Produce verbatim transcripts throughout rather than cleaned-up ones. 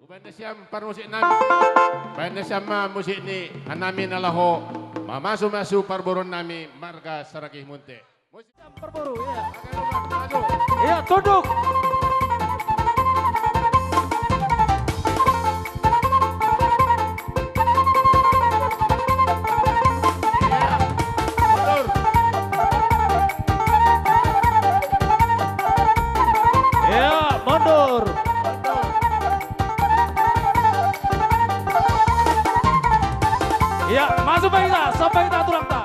Uban na siyam parmusik nami. Uban na siyam ma musik ni hanami na laho. Mamasu-masu parboruan nami marga Saragih Munte. Musik parboru, iya. Iya, tunduk. Iya, mundur. Iya, mundur. Iya, masuk Pak Ita, sampai kita tulang ta.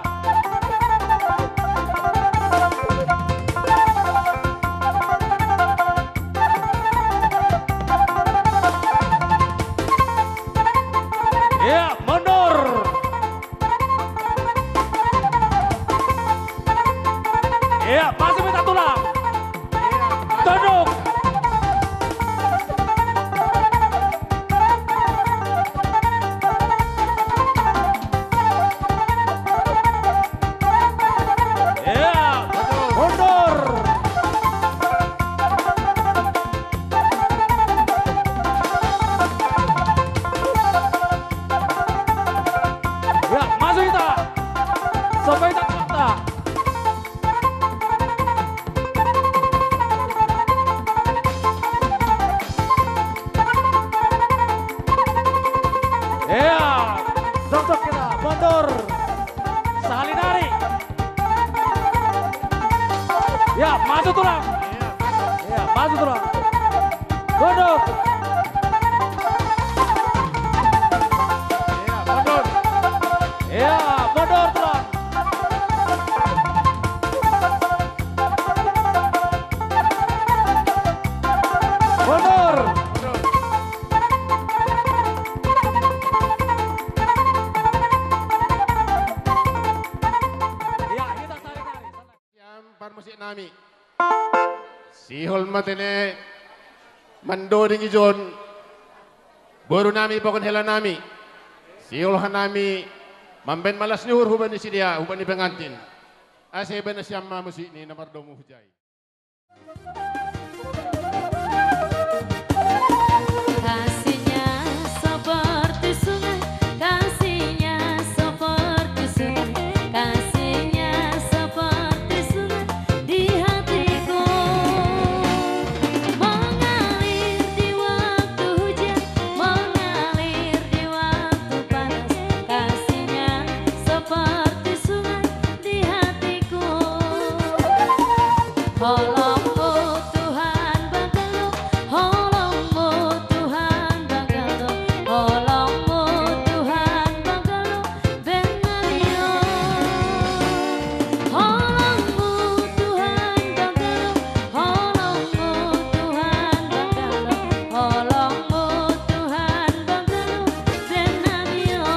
Iya, mundur. Iya, masih minta tulang. Tunduk. Iya, mundur. Ya, masuk kita. Sampai kita, kita. Ya, cocok kita. Mundur. Salinari. Ya, masuk tulang. Ya, masuk tulang. Mundur. Ya, mundur. Ya, mundur tulang. Mundur. Ya, kita salinari. Siam parmusik nami. Sihol ma tene mandoding ijon boru nami pakon hela nami. Sihol hanami mambaen malas ni uhur hubani sidea, hubani pengantin. Asa ibaen nasiam ma musik ni na mardomu hujai. Kasihnya seperti sungai, kasihnya seperti sungai, kasihnya seperti sungai di hatiku. Mengalir di waktu hujan, mengalir di waktu panas, kasihnya seperti sungai di hatiku. Holongmu Tuhan bagalo, holongmu Tuhan bagalo, holongmu Tuhan bagalo, benalio. Holongmu Tuhan bagalo, holongmu Tuhan bagalo, holongmu Tuhan bagalo, benalio.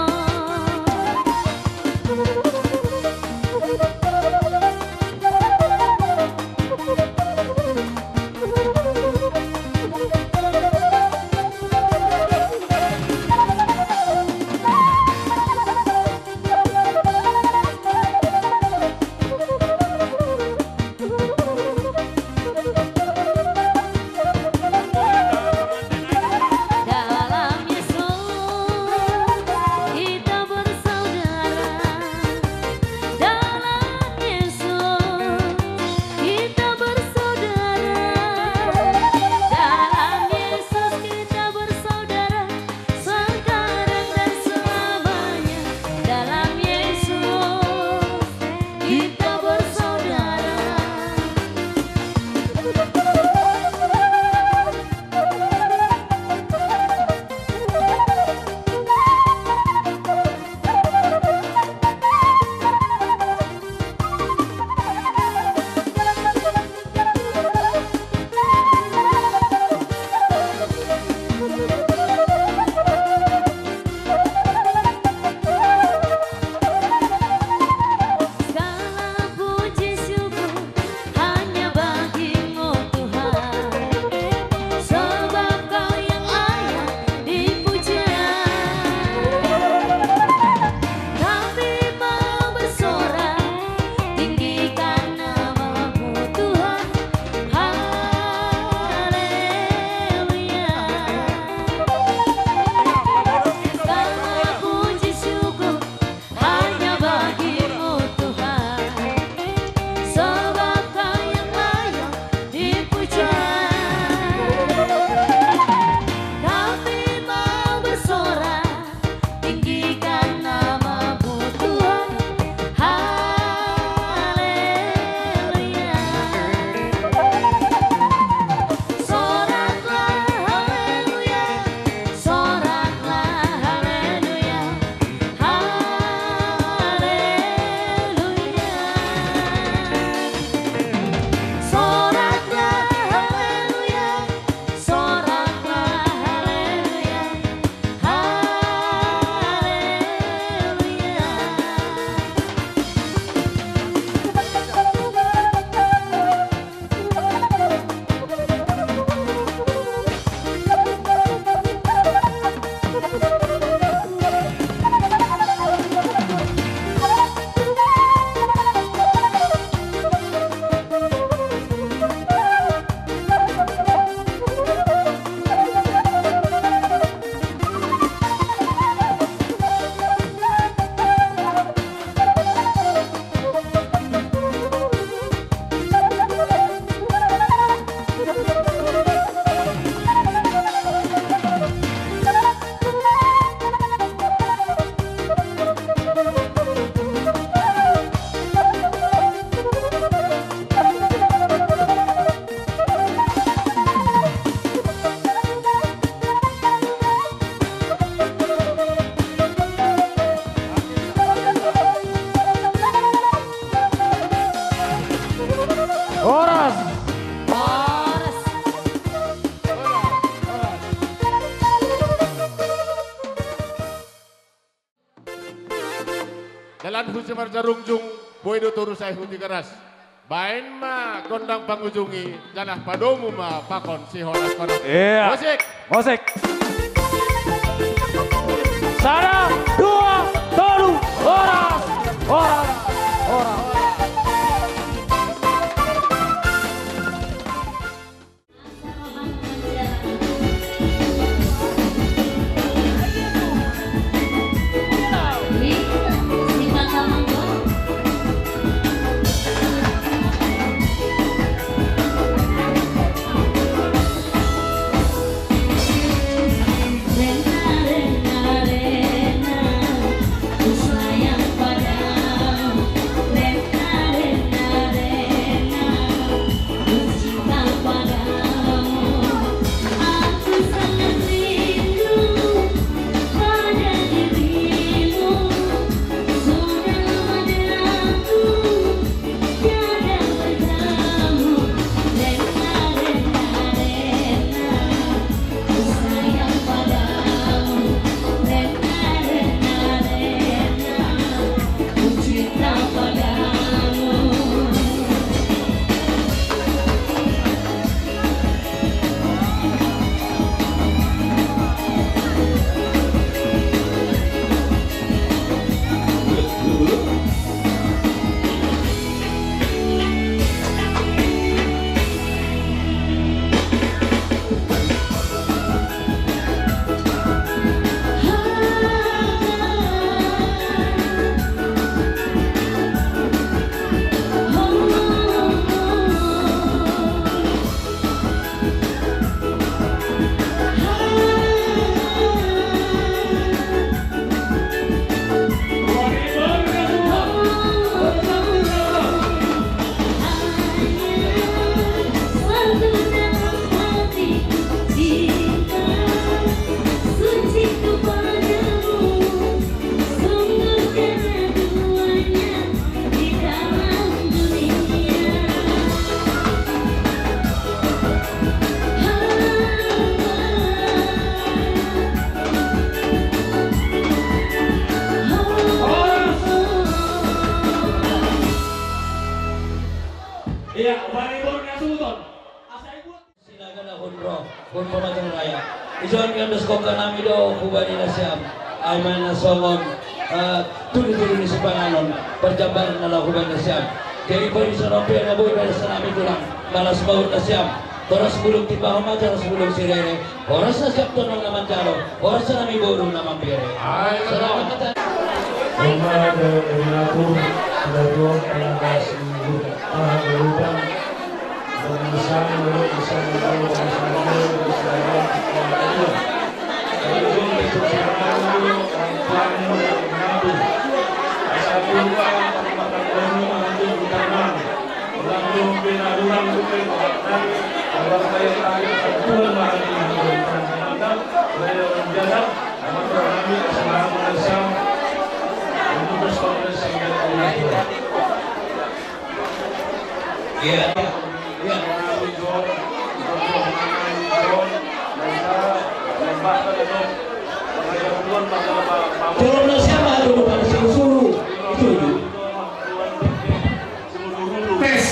Parjarungjung, boy do turus ai huti garas. Baen ma gondang pangujungi, janah padomu ma pakon si horas-horas. Iya. Musik. Musik. Sada, dua, tolu, horas, horas, horas. Iya, Bani Borneo Sultan. Asa ibu. Sinagana hun roh, hun pamajang raya. Ijon kami dos kota nami do hubani nasiam. Ai main nasongon, eh, tuli-tuli ni sipanganon, parjambaran na laho hubani nasiam. Jadi pari sonopi na boi pada sanami tulang, malas maut nasiam. Toras bulung timbahon ma, toras bulung sirere. Horas nasiam tondong na manjalo, horas sanami boru na mambere. Ai, selamat. Roma de Rinatur, Rinatur, Rinatur, Rinatur, Iya. Iya. Turun siapa? Turun pada suruh-suruh. Itu, itu. Tes.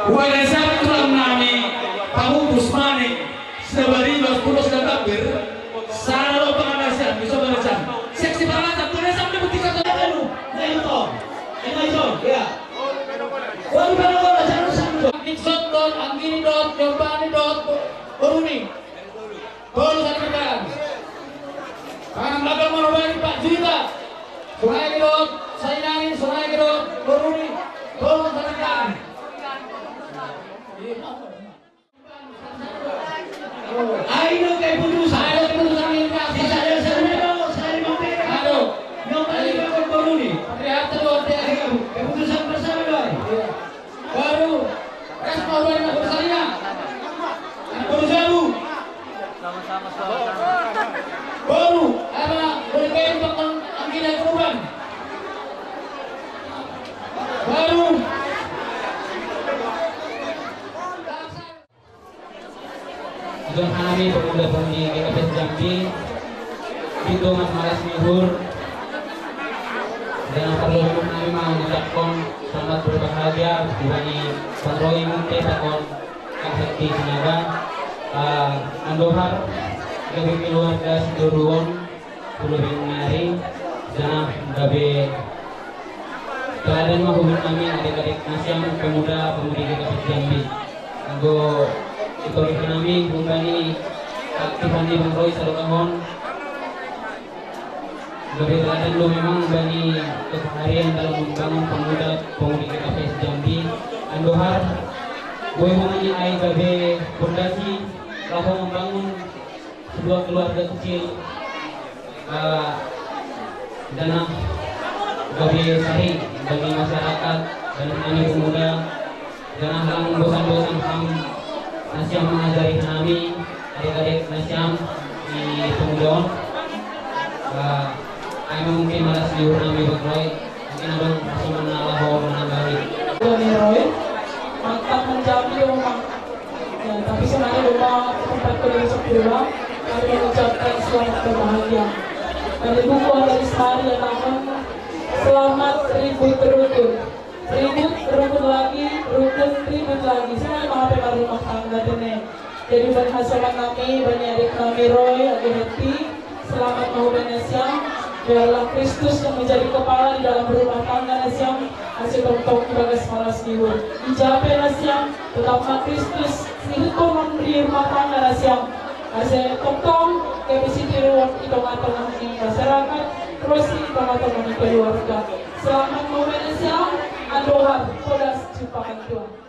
Wala sab tulang nami, pamutus manik. Sabari mas pulos na tapir, sana lo panganasian, bisa panganasian. Seksi panganasian, panganasian na butik kata anu, na ito. Ito, ito, ya. Waduh, pada gol, jangan sampai. Nixon dot, Anggini dot, Jombani dot, Boruni. Tolu sakitan. Tangan belakang Manobari, Pak Juwita. Sungai Gedot, Sainani, Sungai Gedot, Boruni. Tolu sakitan. Ayo, keputusan. Ayo, keputusan yang kasih. Bisa ada sana, saya mau. Aduh. Yang paling bagus Boruni. Patria Arta dua, Patria Arta. Ayo, keputusan bersama, Bang. Iya. Baru, respon dari Mas Bersania. Anak Baru Jabu. Baru, apa, boleh kayak bakal anggina keruban. Baru. Ijon hami pemuda-pemudi G K P S Jambi, pintu mas malas mihur, Janah parlu nami mangucapkan selamat berbahagia bagi Bang Roy Munte pakon Kak Sakti Sinaga. Ah, andohar gabe keluarga Sidoruan, pulo Bengari, janah gabe teladan mahubung nami adik-adik nasiam pemuda pemudi G K P S Jambi. Anggo itorihon nami humbani Kak Tiffany, Bang Roy, salukahon. Gabe teladan do memang bani keseharian dalam membangun pemuda pemudi G K P S Jambi. Andohar, boi humbani ai gabe pondasi laho membangun sebuah keluarga kecil, eh, janah gabe sari bagi masyarakat, bagi nami pemuda, janah lang bosan-bosan ham nasiam mengajari nami, adik-adik nasiam di pemuda on. Eh, ai mungkin malas liur nami Bang Roy, mungkin abang masih mana laho menambahi. Bang Roy, mantap menjawab dong, Bang. Ya, tapi sebenarnya lupa tempat kedua sepuluh, kami mengucapkan selamat berbahagia. Dari buku ada Ismail yang namun selamat ribut rukun. Ribut rukun lagi, rukun ribut lagi. Saya mau apa rumah tangga tene. Jadi berhasil nami, bani adik nami Roy, adik hati. Selamat mau banyak siang. Biarlah Kristus yang menjadi kepala di dalam rumah tangga nasiam. Ase tongtong ibagas malas ni uhur. Ijape nasiam, tetap ma Kristus, sihut konon di rumah tangga nasiam. Ase tongtong, gabe sitiruon i tongah-tongah ni masyarakat, terus i tongah-tongah ni keluarga. Selamat mau banyak siang, andohar, podas jumpahan Tuhan.